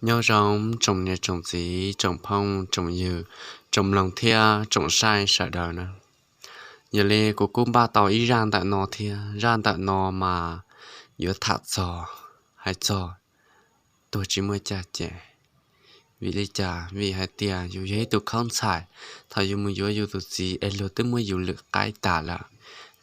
Nyob zoo tsoom niam tsoom txiv, tsoom phooj tsoom ywg, tsoom mloog thiab tsoom saib sawv daws na. Yog li kuv kuj npaj tau ib zaj ntawm no thiab, zaj ntawm no mas yuav tham txog, hais txog tuag tsis muaj caj ces. Vim li cas? Vim hais tias yus yog ib tug khaub ntxhais, thaum yus mus yuav yus tus txiv es luag twb muab yus lwm qaib tas lawm,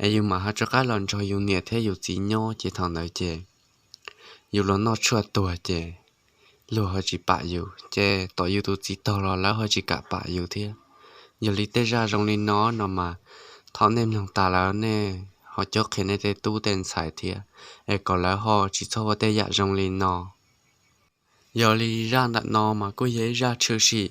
es yus mam ho rov qab los nrog yus niam thiab yus txiv nyob ces thaum ntawd ces yus los noj tshuaj tuag ces luag ho tsis pam yus, ces tom yus tus txiv tog los lawv ho tsis kam pam yus thiab. Yog li tej zaj zoo li no no mas, thaum nej mloog tas lawm nej ho cob qhia nej tej tub tej ntxhais thiab, es kom lawv ho tsis txhob ua tej yam zoo li no. Yog li zaj ntawm no mas kuj yog ib zaj tshwm sim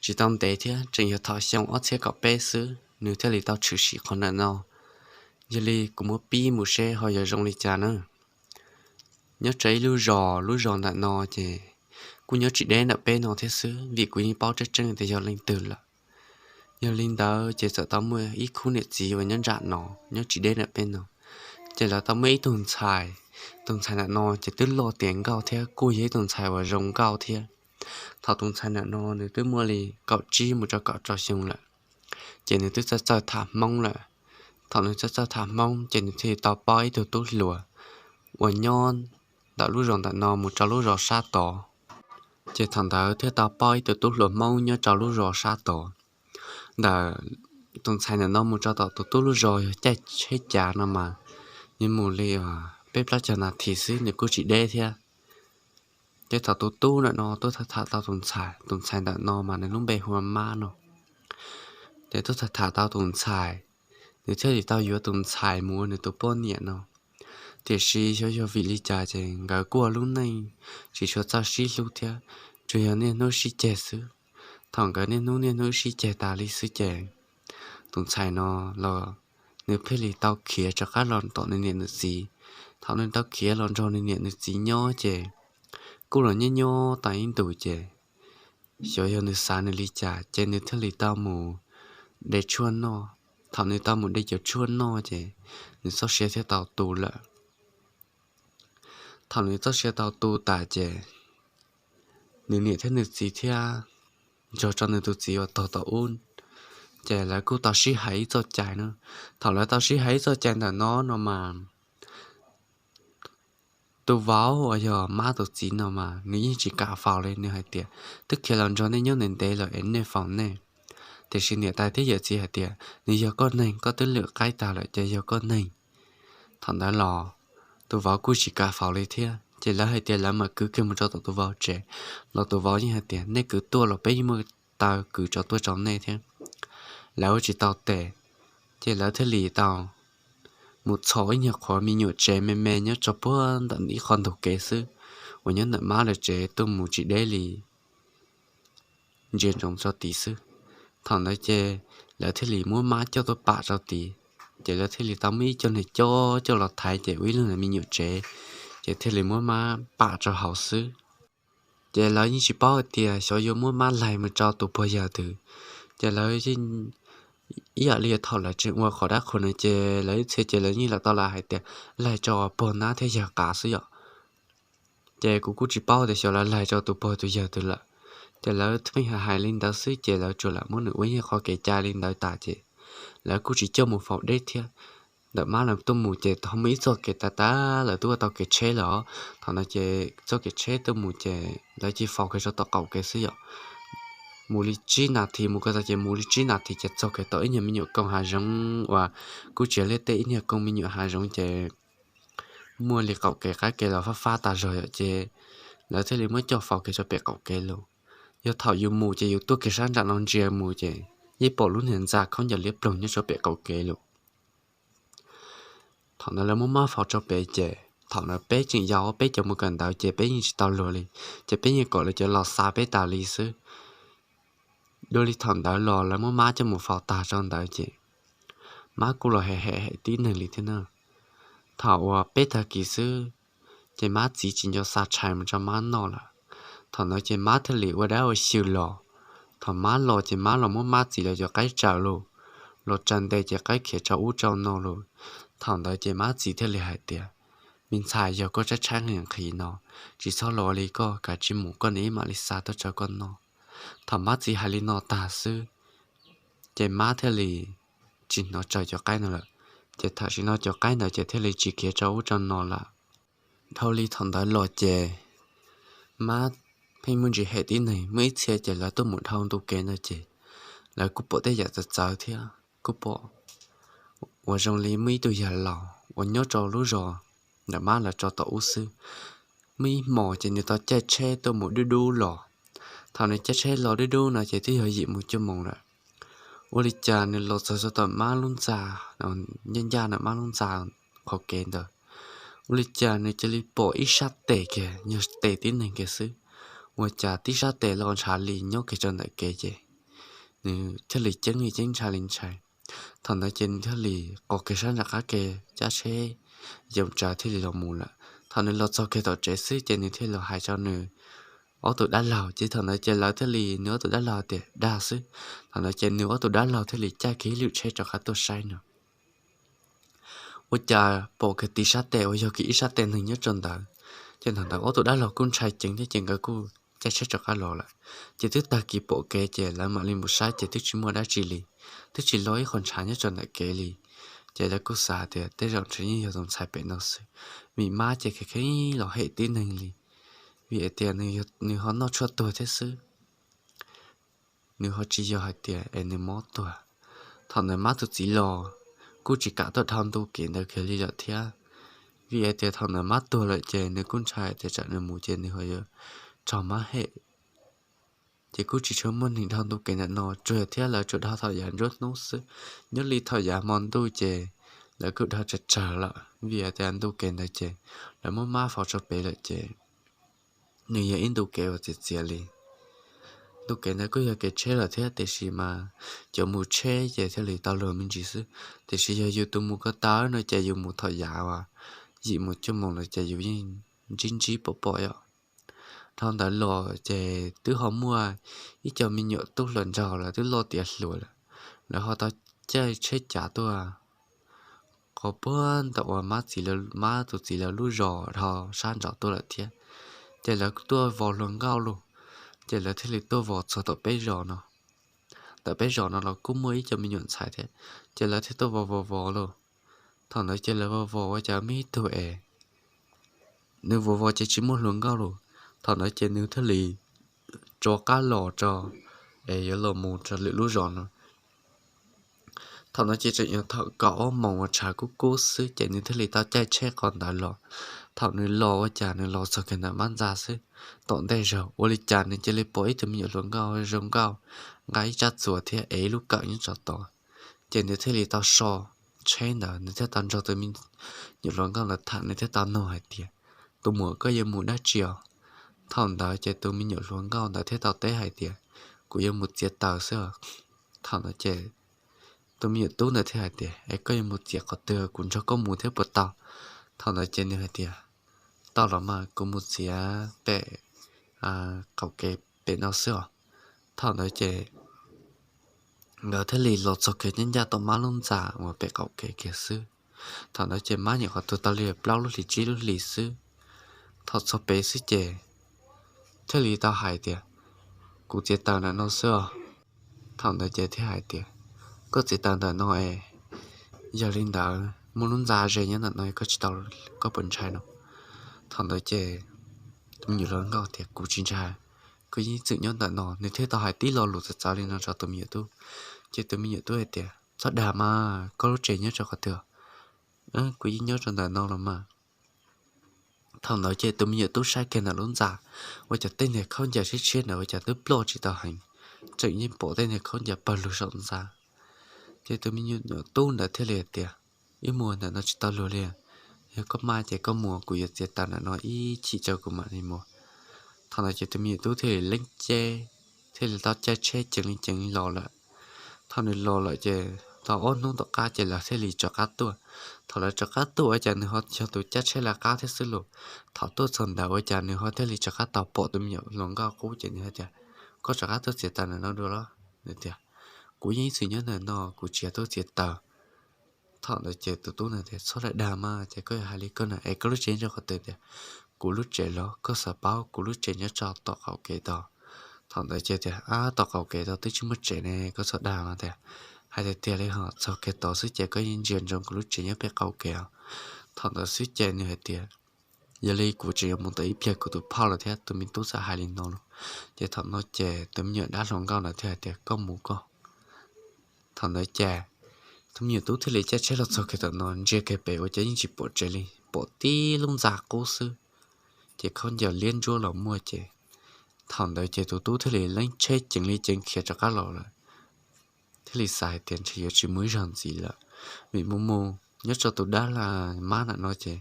tsis tau ntev thiab, tseem yog thaum xyoo ob txhiab kaum peb xwb nws thiaj li tau tshwm sim qhov ntawm no. Yog li kuv muab pib mus seb ho yog zoo li cas na. Nyob rau ib lub zos, lub zos ntawm no ces kuj nyob tsis deb ntawm peb no thiab xwb, vim kuv yeej paub tseeb tseeb tias yog leej twg lawm. Yog li ntawd ces txawm tau muaj ib khub niam txiv uas nyob nram no, nyob tsis deb ntawm peb no, ces lawv tau muaj ib tug ntxhais. Tus ntxhais ntawm no ces twb loj tiav nkauj thiab kuj yog ib tug ntxhais uas zoo nkauj thiab. Thaum tus ntxhais ntawm no nws twb muaj li kaum tsib mus rau kaum rau xyoo lawm, ces nws twb txawj txawj tham Hmoob lawm. Thaum nws txawj txawj tham Hmoob ces nws thiaj tau paub ib tug tub hluas uas nyob ntawm lub zos ntawm no mus rau lub zos sab tod. Ces thaum ntawd thiaj tau paub ib tug tub hluas Hmoob nyob rau lub zos sab tod. Ntawm tus ntxhais ntawm no mus rau tom tus tub lub zos yog caij tsheb cav no mas, nws mus li peb plaub caug nas this xwb, nws kuj tsis deb thiab. Ces thaum tus tub ntawm no tuaj tham tham tau tus ntxhais, tus ntxhais ntawm no mas nws lub npe hu ua Mab no. Ces tuaj tham tham tau tus ntxhais, nws thiaj li tau yuav tus ntxhais mus ua nws tus poj niam no. Tiam sis xyov yog vim li cas ces nkawd kuj ua lub neej tsis tshua txawj sib hlub thiab, tsuas yog niaj hnub sib ceg xwb. Thaum nkawd niaj hnub niaj hnub sib ceg tas li xwb ces tus ntxhais no los nws thiaj li tau khiav rov qab los tom nws niam nws txiv. Thaum nws tau khiav los nrog nws niam nws txiv nyob ces kuj los nyob nyob tau ib ntus ces xyov yog nws xav nws li cas ces nws thiaj li tau mus de tshuaj noj. Thaum nws tau mus de cov tshuaj noj ces nws txoj sia thiaj tau tu lawm. Thaum nws txoj sia tau tu tas ces nws niam thiab nws txiv thiab nrog rau nws tus txiv uas tog tom ub, ces lawv kuj tau sib hais ib txoj cai na. Thaum lawv tau sib hais ib txoj cai ntawm no no mas, tus vauv uas yog Mab tus txiv no mas nws yeej tsis kam faus li, nws hais tias, twb khiav los nrog nej nyob ntev ntev lawm es nej faus nej. Tiam sis niam tais thiab yawm txiv hais tias nws yog koj neeg, koj twb lwm qaib tag lawm ces yog koj neeg. Thaum ntawd los tus vauv kuj tsis kam faus li thiab, ces lawv hais tias lawv mam kwv kiag mus rau tom tus vauv tsev, los tus vauv yeej hais tias nej kwv tuaj los peb yeej muaj taw kwv rau tuaj rau nej thiab. Lawv ua tsis tau tes, ces lawv thiaj li tau mus txhom ib nyuag qhov me nyuam tsev me me nyob rau puag ntawm ib qho ntug kev xwb, uas nyob ntawm Mab lawv tsev tuaj mus tsis deb li ntsia ntsoov rau tid xwb. Thaum ntawd ces lawv thiaj li muab Mab coj tuaj pam rau tid, ces lawv thiaj li tau muab ib co niag cob coj los thaiv ces ua ib lub me nyuam tsev, ces thiaj li muab Mab pam rau hauv xwb. Ces lawv yeej tsis paub hais tias xyov yuav muab Mab laig mus rau tus pog yawg twg. Ces lawv ib yam li thaum lawv tseem ua qhov dab qhuas no ces lawv ib txhia ces lawv yeej lam tau lam hais tias laig rau pog nab thiab yawg qav xwb yom. Ces kuv kuj tsis paub tias xyov lawv laig rau tus pog tus yawg twg lawm. Ces lawv pheej hais hais li ntawd xwb ces lawv tsuas lam muab nws ua ib qho kev cai li ntawd tas ces lawv kuj tsis coj mus faus deb thiab. Ntawm Mab lawv tuaj mus ces tau muaj ib txoj kev tav tav, lawv twb ua tau kev tsheb lawm. Thaum no ces txoj kev tsheb tuaj mus ces lawv cia faus kiag rau tom qaum kev xwb yom. Mus li tsib nas this mus ko tas ces mus li tsib nas this ces txog kiag tau ib nyuag me nyuam koog hav zoov uas kuj tsis yog liaj teb, ib nyuag koog me nyuam hav zoov ces muaj li qaum kev qab kev los fab fab tas zog yom, ces lawv thiaj li muab coj faus kiag rau pem qaum kev lawm. Yog thaum yus mus ces yus tuaj kiag sab nram no ntsia mus ces yeej pom lub niag ntxa khaub ncaws liab ploog nyob rau pem qaum kev lawm. Thaum ntawd lawv muab Mab faus rau pem ces thaum ntawd peb tseem yau, peb cov mus kawm ntawv ces peb yeej tsis tau luag li, ces peb yeej kom lawv cov los xa peb tas li xwb. Dua li thaum ntawd los lawv muab Mab coj mus faus tag rau ntawd ces Mab kuj los hem hem tib neeg li thiab na. Thaum uas peb tag kis xwb ces Mab txiv tsis nco xa tshais mus rau Mab noj lawm. Thaum ntawd ces Mab thiaj li ua dab ua xyw los. Thaum Mab los ces Mab los muab Mab txiv lawv cov qaib tsaws lawm, los tsaws nte ces qaib khiav rau ub rau no lawm. Thaum ntawd ces Mab txiv thiaj li hais tias, Me ntxhais, yog koj tshaib tshaib nqhis nqhis no, tsis txhob los li, koj kav tsij mus, koj niam wb mam li xa tuaj rau koj noj. Thaum Mab txiv hais li no tag xwb, ces Mab thiaj li tsis hnov raws cov qaib no lawm. Ces thaum sim no cov qaib ntawd ces thiaj li tsis khiav rau ub rau no lawm. Dhau li thaum ntawd los ces Mab pheej muaj ntsis hem tib neeg, muaj ib txhia ces lawv tuaj mus dhau ntu kev ntawd ces lawv kuj pom tej yam txawv txawv thiab kuj pom uas zoo li muaj ib tug yawg laus uas nyob rau lub zos ntawm Mab lawv tso tom ub xwb. Muaj ib hmos ces nws tau caij tsheb tuaj mus dub dub los. Thaum nws caij tsheb los dub dub no ces twb yog yim mus cuaj moos lawm. Ua li cas nws los txog txog tom Mab lub ntxa, ncaj ncaj ntawm Mab lub ntxa qhov kev ntawd, ua li cas nws cia li pom ib sab tes kiag, yog tes tib neeg kiag xwb. Ua cas tib sab tes los ntshav li nyob kiag rau ntawm kev ces nws thiaj li ceeb li ceeb ntshai li ntshai. Thaum ntawd ces nws thiaj li qos kiag sab nram qab kev, caij tsheb yam tsav thiaj li los mus lawm. Thaum nws los txog kiag tom tsev xwb ces nws thiaj li hais rau nws ob tug dab laug, ces thaum ntawd ces lawv thiaj li, nws ob tug dab laug tias dag xwb. Thaum ntawd ces nws ob tug dab laug thiaj li caij kiag ib lub tsheb rov qab tuaj saib no. Ua cas pom kiag ib sab tes uas yog kiag ib sab tes neeg nyob rau ntawd. Ces thaum ntawd ob tug dab laug kuj ntshai ceev thiab ces nkawd kuj caij tsheb rov qab los lawm. Ces twb tag kis pom kev ces lawv mam li mus saib ces twb tsis muaj dab tsi li, twb tsis los ib qho ntshav nyob rau ntawm kev li. Ces lawv kuj xav tias tej zaum ntshe yeej yog tus ntxhais pem no xwb, vim Mab ces kheev kheev los hem tib neeg li, vim hais tias nws ho noj tshuaj tuag thiab xwb. Nws ho tsis yog hais tias es nws mob tuag. Thaum ntawd Mab tus txiv los kuj tsis kam tuaj dhau ntu kev ntawd kiag li lawm thiab, vim hais tias thaum ntawd Mab tuag lawm ces nws kuj ntshai tias tsam nws mus ces nws ho yuav raug Mab hem. Ces kuj tsis tshua muaj neeg dhau ntu kev ntawm no, tsuas thiab lawv tsuas dhau thaum yav nruab hnub xwb. Nyob li thaum yav hmo ntuj ces lawv kuj dhau tsawg tsawg lawm, vim hais tias ntu kev ntawd ces lawv muab Mab faus rau pem lawm ces nws yog ib ntu kev uas txias txias li. Ntu kev ntawd kuj yog kev tsheb lawm thiab, tiam sis mas cov mus tsheb ces thiaj li tau luag me ntsis xwb, tiam sis yog yus tus mus ko taw no ces yus mus thaum yav uas yim mus cuaj moos lawm ces yus yeej ntsib ntsib pom pom yom. Dhau ntawd los ces twb ho muaj ib co me nyuam tub hluas nraug lawv twb loj tiav hluas lawm, lawv ho tau caij tsheb cav tuaj qhov puag ntawm uas Mab tus txiv lawv lub zos dhau sab nraud tuaj lawm thiab. Ces lawv tuaj vos hluas nkauj lauj, ces lawv thiaj li tuaj vos txog tom peb zos no. Ntawm peb zos no los kuj muaj ib co me nyuam ntxhais thiab, ces lawv thiaj tuaj vos vos vos lauj. Thaum ntawd ces lawv vos vos ua cas muaj ib tug es nws vos vos ces tsis muaj hluas nkauj lauj. Thaum ntawd ces nws thiaj li rov qab los rau es yuav los mus rau lwm lub zos no. Thaum ntawd ces tseem yog thaum kaum ob moos uas tshav kub kub xwb ces nws thiaj li tau caij tsheb qhov ntawd los. Thaum nws los ua cas nws los txog kiag ntawm Mab ntxa xwb, tom ntej zog ua li cas nws cia li pom ib tug me nyuam hluas nkauj zoo nkauj nqa ib tsab txuas thiab ev ib lub kawm nyob rau tod. Ces nws thiaj li tau so tsheb ntawd, nws thiaj tau nrog tus me nyuam hluas nkauj ntawd tham, nws thiaj tau nug hais tias, tus muam, koj yuav mus dab tsi os? Thaum ntawd ces tus me nyuam hluas nkauj ntawd thiaj tau teb hais tias, kuv yuav mus txiav taws xwb os. Thaum ntawd ces tus me nyuam tub ntawd thiaj hais tias, es koj yuav mus txiav qhov twg, kuv nrog koj mus thiab puas tau? Thaum ntawd ces nws hais tias, tau los mas, kuv mus txiav pem qaum kev pem no xwb os. Thaum ntawd ces nkawd thiaj li los txog kiag nyob ncaj tom Mab lub ntxa uas pem qaum kev kiag xwb. Thaum ntawd ces Mab nyuam qhuav tuag tau li plaub lub hlis tsib lub hlis xwb. Thaum txog pem xwb ces thiaj li tau hais tias, kuv txiav taws ntawm no xwb os. Thaum ntawd ces thiaj hais tias, koj txiav taws ntawm no es, yog li ntawd muaj lub ntxa ze nyob ntawm no, koj tsis tau, koj puas ntshai no? Thaum ntawd ces tus me nyuam hluas nkauj tias, kuv tsis ntshai, koj yeej txwm nyob ntawm no. Nws thiaj tau hais tib lo lus txawv txawv li no rau tus me nyuam tub. Ces tus me nyuam tub hais tias, txhob dag mas, koj lub tsev nyob rau qhov twg? Kuv yeej nyob rau ntawm no los mas. Thaum ntawd ces tus me nyuam tub saib kiag ntawm lub ntxa, ua cas tej niag khaub ncaws siab siab ntawd ua cas twb ploj tsis tau heev, tseem yeej pom tej niag khaub ncaws pawg lug saum ntxa. Ces tus me nyuam tub ntawd thiaj li hais tias, ib muag, ntawm no tsis tau luag li, yog koj maj ces koj mus, kuv yuav txiav taws ntawm no ib chim tso kuv mam li mus. Thaum ntawd ces tus me nyuam tub thiaj li leeb ceb, thiaj li tau caij tsheb ceev li ceev li los lawm. Thaum nws los lawm ces tau ob hnub tom qab ces lawv thiaj li rov qab tuaj. Thaum lawv rov qab tuaj ua cas nws ho yog tus caij tsheb lawv qab thiab xwb los. Thaum tuaj txog ntawd ua cas nws ho thiaj li rov qab tau pom tus me nyuam hluas nkauj qub ces nws hais tias, koj rov qab tuaj txiav taws ntawm no dua los? Nws tias, kuv yeej ib txwm nyob ntawm no, kuv tsis yog tuaj txiav taws. Thaum ntawd ces tus tub ntawd tias, Txhob dag dag mas, ces koj yuav hais li koj na es koj lub tsev nyob qhov twg? Tias, Kuv lub tsev los koj xav paub, kuv lub tsev nyob rau tom qaum kev tod. Thaum ntawd ces tias, Ab, tom qaum kev tod twb tsis muaj tsev ne, koj txhob dag mas. Tias, Hais tiag tiag li ho, txog kiag tod xwb ces koj yeej ntsia ntsoov kuv lub tsev nyob pem qaum kev os. Thaum ntawd xwb ces nws hais tias, Yog li kuv tseem yuav mus tom ib pliag kuv tus phauj lawm thiab. Tus me tub txawm hais li no los. Ces thaum no ces tus me nyuam dab hluas nkauj ntawd thiaj hais tias, Koj mus koj. Thaum ntawd ces tus me nyuam tub thiaj li caij tsheb los txog kiag tom no, ntsia kiag pem ua cas yeej tsis pom tsev li, pom tib lub ntxa qub xwb. Ces khaub ncaws liab ntsuab los muaj ces thaum ntawd ces tus tub thiaj li leeb tsheb ceev li ceev khiav rov qab los lawm. Thiaj li xav hais tias ntshe yuav tsis mus ib zaug ntxiv lawm, vim mus mus nyob rau tus dab laug mab ntawm no ces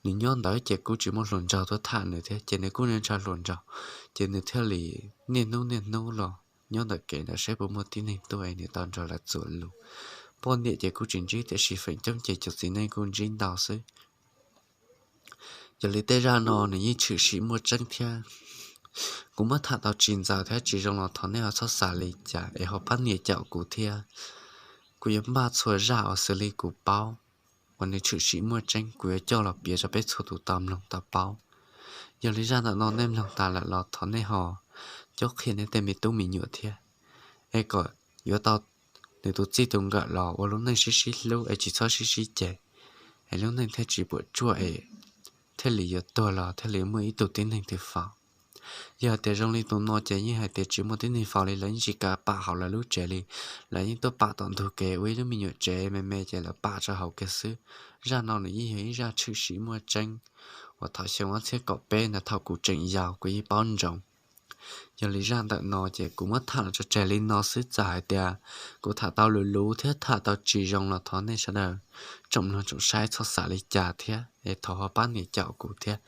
nws nyob ntawd ces kuj tsis muaj hluas nraug tuaj tham nws thiab, ces nws kuj ntshaw hluas nraug. Ces nws thiaj li niaj hnub niaj hnub los nyob ntawm kev ntawd saib puas muaj tib neeg tuaj es nws tau nrog lawv txuas lus. Poj niam ces kuj tsis ntsib, tiam sis feem coob ces cov txiv neej kuj ntsib ntau xwb. Yog li tej zaj no nws yeej tshwm sim muaj tseeb thiab. Kuv muab tham tau tsis ntxaws thiab tsis zoo los thov nej ho txhob xav li cas es ho pab nias caum kuv thiab. Kuv yuav npaj txhua zaj uas xws li kuv paub uas nws tshwm sim muaj tseeb, kuv yuav coj los piav rau peb txhua tus tau mloog tau paub. Yog li zaj ntawm no nej mloog tas lawm los thov nej ho cob qhia nej tej me tub me nyuam thiab, es kom yuav tau nws tus txij tus nkawm los ua lub neej sib sib hlub es tsis txhob sib sib ceg, es lub neej thiaj tsis puas tsuaj es thiaj li yuav tuag los thiaj li muaj ib tug tib neeg twg faus. Yog hais tias zoo li tus no ces yeej hais tias tsis muaj tib neeg faus li, lawv yeej tsis kam pam hauv lawv lub tsev li. Lawv yeej tuaj pam tom ntug kev ua ib lub me nyuam tsev me me ces lawv pam rau hauv kiag xwb. Zaj no nws yeej yog ib zaj tshwm sim muaj tseeb uas thaum xyoo ob txhiab kaum peb ntawd thaum kuv tseem yau kuv yeej paub ntsoov. Yog li zaj ntawm no ces kuv muab tham los tso tseg li no xwb, txawm hais tias kuv tham tau luv luv thiab tham tau tsis zoo los thov nej sawv daws tsoom mloog tsoom saib txhob xav li cas thiab es thov ho pab nias caum kuv thiab.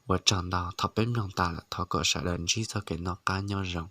Ua tsaug ntau, thaum peb mloog tas lawm thov kom sawv daws ntsib txoj kev noj qab nyob zoo.